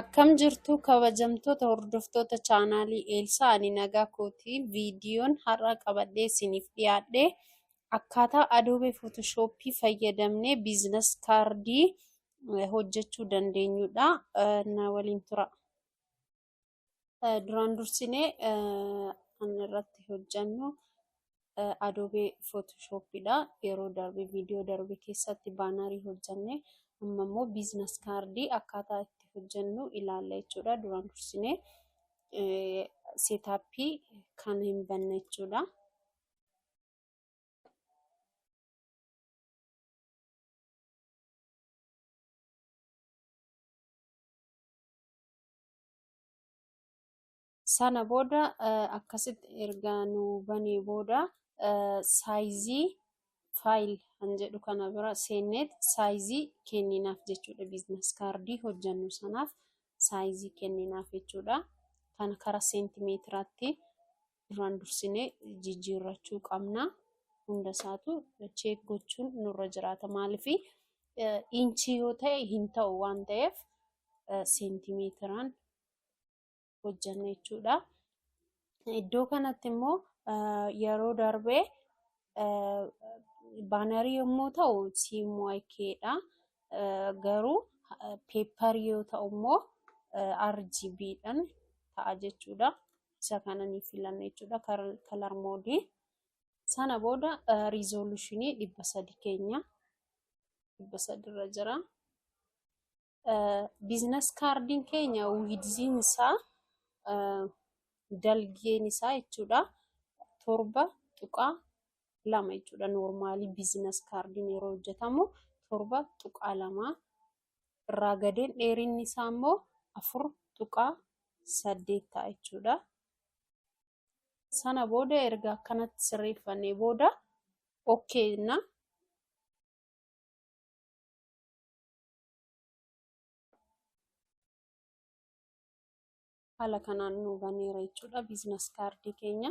Akkam jirtu kabajamtoota hordoftoota chaanaalii Eelsaa, ani nagaa kooti. Viidiyoon har'a qabadhee isiniif dhiyaadhe akkaataa Adobe Photoshop fayyadamnee business cardii hojjechuu dandeenyudha. Na waliin tura. Duraan dursinee kan irratti hojjennu Adobe Photoshopidha. Yeroo darbe, viidiyoo darbe keessatti bannerii hojjenne, amma immoo business cardii akkaataa itti hojjennu ilaalla jechuudha. Duraan dursinee setupii kan hin banne jechuudha. Sana booda, akkasitti erga nu banee booda, sizeii file kan jedhu kana bira seenneet sizeii kenninaaf jechuudha. Business cardii hojjennu sanaaf sizeii kenninaaf jechuudha. Kana karaa seentimeetiraatti duraan dursinee jijjiirrachuu qabna. Hunda isaatu check gochuun nurra jiraata. Maaliif, inchii yoo ta'e hin ta'u waan ta'eef, seentimeetiraan hojjenna jechuudha. Iddoo kanatti immoo yeroo darbee bannerii yommuu ta'u CMYK dha. Garuu paperii yoo ta'u immoo RGB dhaan ta'a jechuudha. Isa kana ni filanna jechuudha. Color modeii. Sana booda resolutionii 300 keenya, 300 irra jira. Business cardiin keenya widthiin isaa, dalgeen isaa jechuudha, 7.2 jechuudha. Normalii business cardiin yeroo hojjetamu 7.2, irraa gadeen dheerinni isaa immoo 4.8 ta'a jechuudha. Sana booda, erga akkanatti sirreeffannee booda, okay jenna. Haala kanaan nu baneera jechuudha business cardii keenya.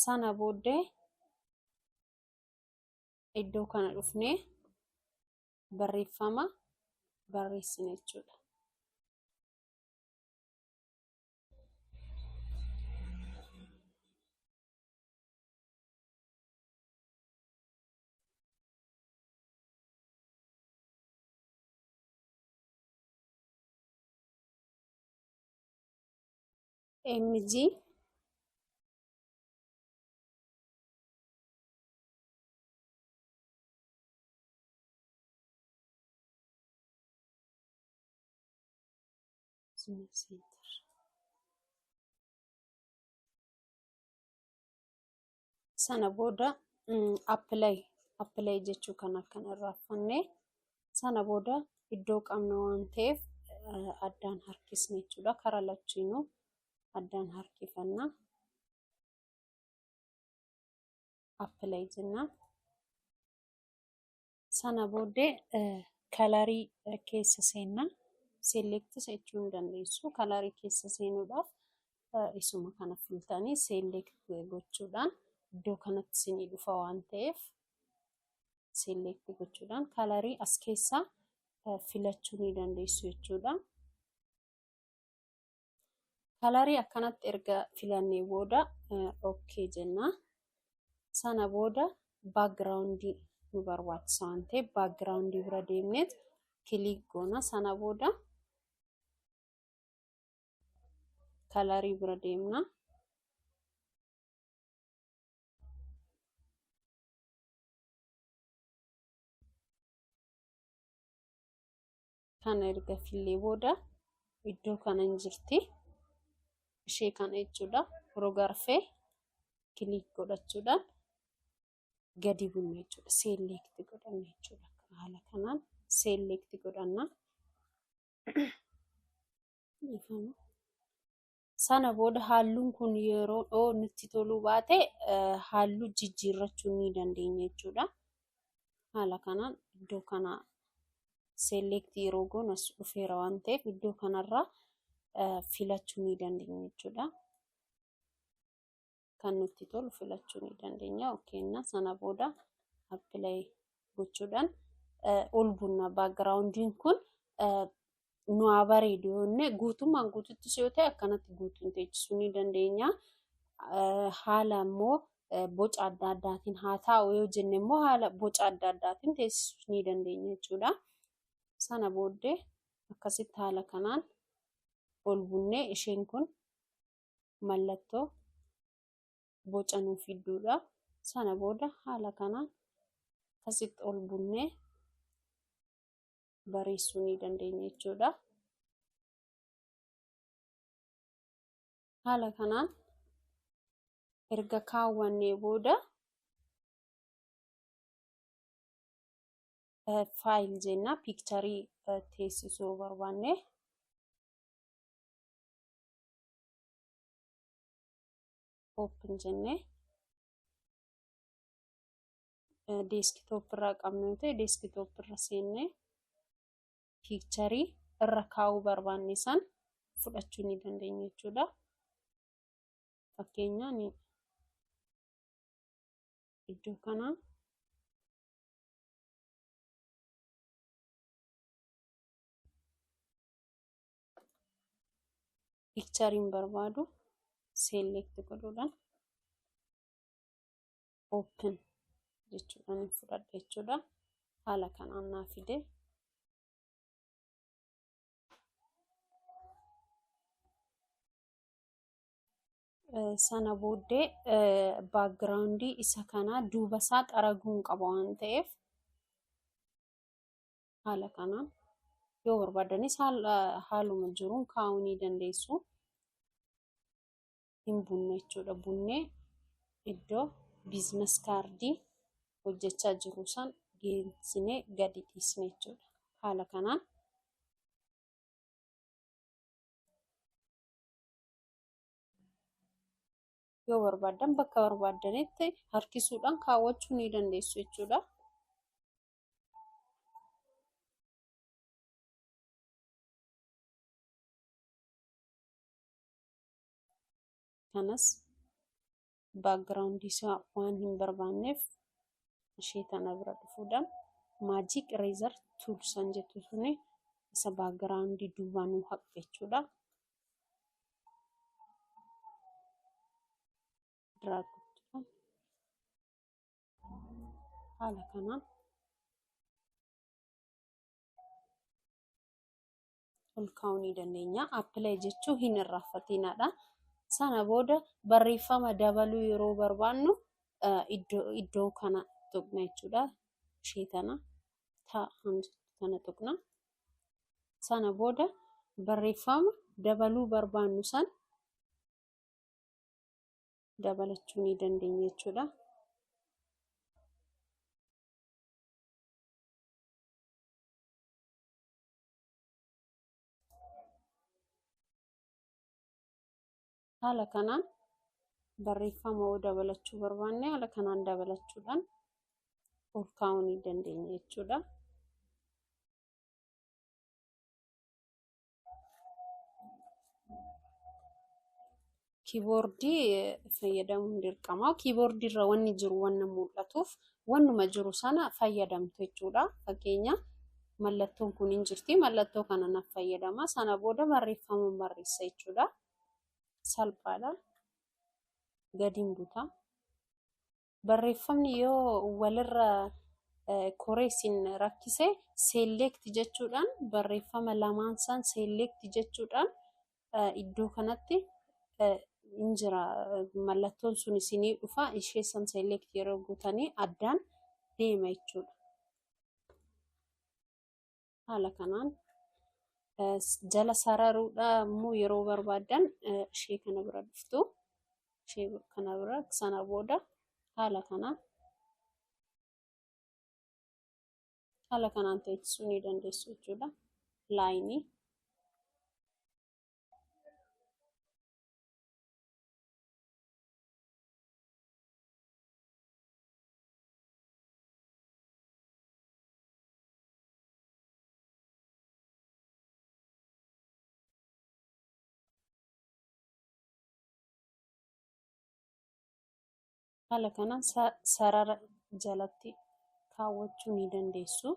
Sana booddee iddoo kana dhufnee barreeffama barreessina jechuudha. MG Business Center. Sana booda apply, apply jechuu kan akkan irraanfanne. Sana booda iddoo qabna waan ta'eef addaan harkisne jechuudha. Karaa lachiinuu addaan harkifanna. Apply jenna. Sana booddee colorii keessa seenna. Select jechuu ni dandeessu. Colorii keessa seenuudhaaf isuma kana filtanii select gochuudhaan iddoo kanatti isinii dhufa waan ta'eef, select gochuudhaan colorii as keessaa filachuu ni dandeessu jechuudha. Colorii akkanatti erga filannee booda okay jenna. Sana booda backgroundii nu barbaachisa waan ta'eef, backgroundii bira deemneet click goona. Sana booda colorii bira deemna. Kana erga fillee booda iddoo kana hin jirti. Ishee kana jechuudha. Rogarfee click godhachuudhaan gadi bunna jechuudha. Select godhanna jechuudha. Haala kanaan select godhanna. Sana booda halluun kun yeroo dhoo nutti toluu baate, halluu jijjiirrachuu ni dandeenya jechuudha. Haala kanaan iddoo kana select yeroo goonu as dhufeera waan ta'eef, iddoo kanarraa filachuu ni dandeenya jechuudha. Kan nutti tolu filachuu ni dandeenya. Okay nna. Sana booda apply gochuudhaan ol bunna. Backgroundiin kun Nu haa bareedu yoonne guutummaan guututtis yoo ta'e akkanatti guutuun teechisuu ni dandeenya. Haala immoo boca adda addaatiin haa taa'u yoo jenne immoo haala boca adda addaatiin teessisuu ni dandeenya jechuudha. Sana booddee akkasitti haala kanaan ol bunnee isheen kun mallattoo boca nuu fidduudha. Sana booda haala kanaan akkasitti ol bunnee bareessuu ni dandeenya jechuudha. Haala kanaan erga kaawwannee booda file jenna, picture teessisuu barbaanne open jennee, desktop irraa qabnu yoo ta'e desktop irra seennee picture irra kaa'uu barbaanne san fudhachuu ni dandeenya jechuudha. Fakkeenyaan iddoo kana pictureiin barbaadu select godhuudhaan open jechuudhaan fudhadha jechuudha. Haala kanaan naa fide. Sana booddee background isa kanaa duuba isaa xaraguu hin qaba waan ta'eef, haala kanaan yoo barbaadanis haaluma jiruun kaa'uu ni dandeessu. Hin bunne jechuudha. Bunnee iddoo business card hojjechaa jiru san geessinee gadi dhiisne jechuudha. Haala kanaan yoo barbaaddan bakka barbaaddanitti harkisuudhaan kaawwachuu ni dandeessu jechuudha. Kanas background isaa waan hin barbaanneef ishee tana bira dhufuudhaan magic eraser toolsan jettu suni isa background duubaa nu haqxe jechuudha. Drag gochuudhaan haala kanaan ol kaa'uu ni dandeenya. Apply jechuu hin irraanfatinaadha. Sana booda barreeffama dabaluu yeroo barbaannu iddoo kana tuqna jechuudha. Ishee tana taa'an tana tuqna. Sana booda barreeffama dabaluu barbaannu san dabalachuu ni dandeenya jechuudha. Haala kanaan barreeffama yoo dabalachuu barbaanne haala kanaan dabalachuudhaan ol kaa'uu ni dandeenya jechuudha. Keyboard fayyadamuun dirqama. Keyboard irra wanni jiru wanna mul'atuuf wannuma jiru sana fayyadamtu jechuudha. Fakkeenya mallattoon kun hin jirti. Mallattoo kana naaf fayyadama. Sana booda barreeffama barreessa jechuudha. Salphaadha. Gadiin buta. Barreeffamni yoo walirra koree isin rakkise, select jechuudhaan, barreeffama lamaan isaan select jechuudhaan iddoo kanatti hin jira, mallattoon sun isinii dhufa. Ishee san select yeroo gootanii addaan deema jechuudha. Haala kanaan jala sararuudha immoo yeroo barbaaddan ishee kana bira dhuftu. Ishee kana bira, sana booda haala kanaan teessisuu ni dandeessu jechuudha. Line haala kanaan sarara jalatti kaawwachuu ni dandeessu.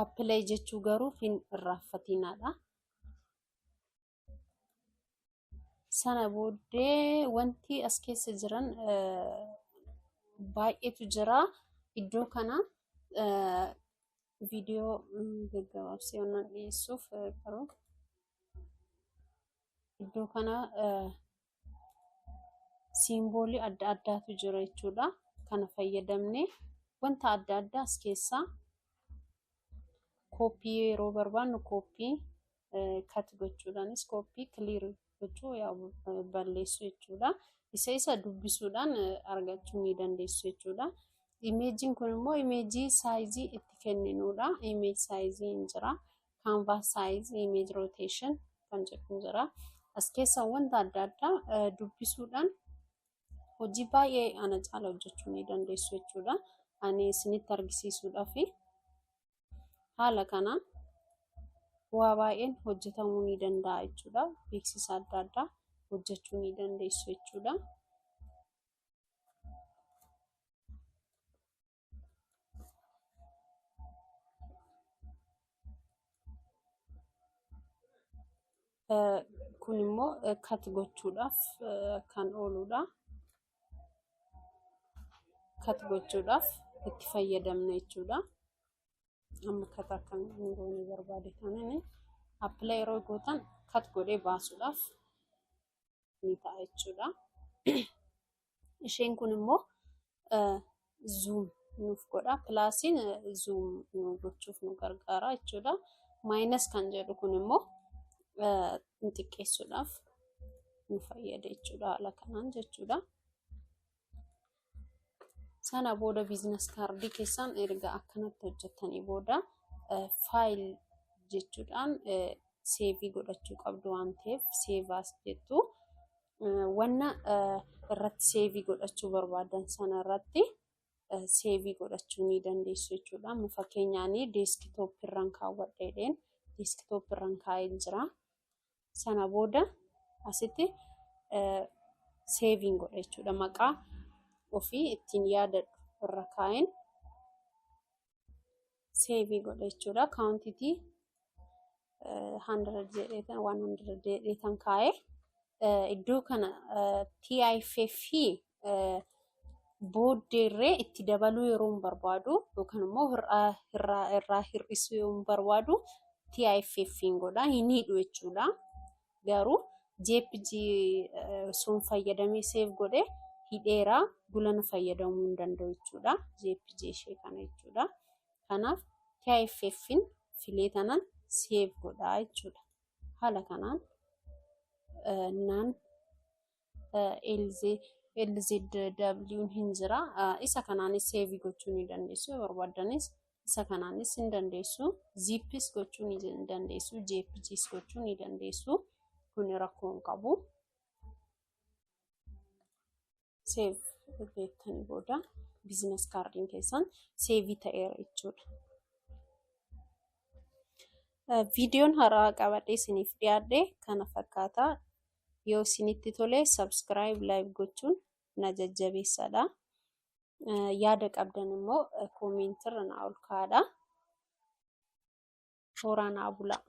Apply jechuu garuu hin irraanfatinaadha. Sana booddee wanti as keessa jiran baay'eetu jira. Iddoo kana viidiyoo gaggabaabsee waan dhiyeessuuf garuu iddoo kana symbolii adda addaatu jira jechuudha. Kana fayyadamnee wanta adda addaa as keessaa copy yeroo barbaannu copy, cut gochuudhaanis copy, clear gochuu, balleessuu jechuudha. Isa dubbisuudhaan argachuu ni dandeessu jechuudha. Imageiin kun immoo image size itti kenninudha. Image size hin jira. Canvas size, image rotation kan jedhu jira. As keessa wanta adda addaa dubbisuudhaan hojii baay'ee ana caala hojjechuu ni dandeessu jechuudha. Ani isinitti argisiisuudhaaf haala kanaan waa baay'een hojjetamuu ni danda'a jechuudha. Beeksisa adda addaa hojjechuu ni dandeessu jechuudha. Kun immoo cut gochuudhaaf kan ooludha. Cut gochuudhaaf itti fayyadamna jechuudha. Amma cut akkamiin goonee barbaade kanani apply yeroo gootan cut godhee baasuudhaaf ni ta'a jechuudha. Isheen kun immoo zoom nuuf godha. Plusiin zoom nu gochuuf nu gargaara jechuudha. Minus kan jedhu kun immoo xiqqeessuudhaaf nu fayyada jechuudha. Haala kanaan jechuudha. Sana booda business card keessaan erga akkanatti hojjettanii booda file jechuudhaan save godhachuu qabdu waan ta'eef save as jettu. Wanna irratti save godhachuu barbaadan sana irratti save godhachuu ni dandeessu jechuudha. Amma fakkeenyaan desktop irraan kaawwadheedheen desktop irraan kaa'ee jira. Sana booda asitti saveiin godha jechuudha. Maqaa ofii ittiin yaadadhu irra kaa'een save godha jechuudha. Quantity 100 jedheetan 100 jedheetan kaa'ee iddoo kana TIFF booddeerree itti dabaluu yeroo hin barbaadu yookaan immoo irraa hir'isuu yoo hin barbaadu TIFF godha, hin hidhu jechuudha. Garuu JPG sun fayyadamee save godhe hidheera, gulana fayyadamuu hin danda'u jechuudha. JPG ishee kana jechuudha. Kanaaf TIFF'n filee tanan save godhaa jechuudha. Haala kanaan naan LZW hin jira. Isa kanaanis save gochuu ni dandeessu. Yoo barbaaddanis isa kanaanis hin dandeessu. Zipis gochuu ni dandeessu. JPGs gochuu ni dandeessu. Kun rakkoo hin qabu. Save jettanii booda business cardiin keessan save ta'eera jechuudha. Viidiyoon haarawaa qabadhee isiniif dhiyaadhe kana fakkaata. Yoo isinitti tole subscribe, like gochuun na jajjabeessadha. Yaada qabdan immoo commentirra naa ol kaa'adha. Tooraan haa bulaa.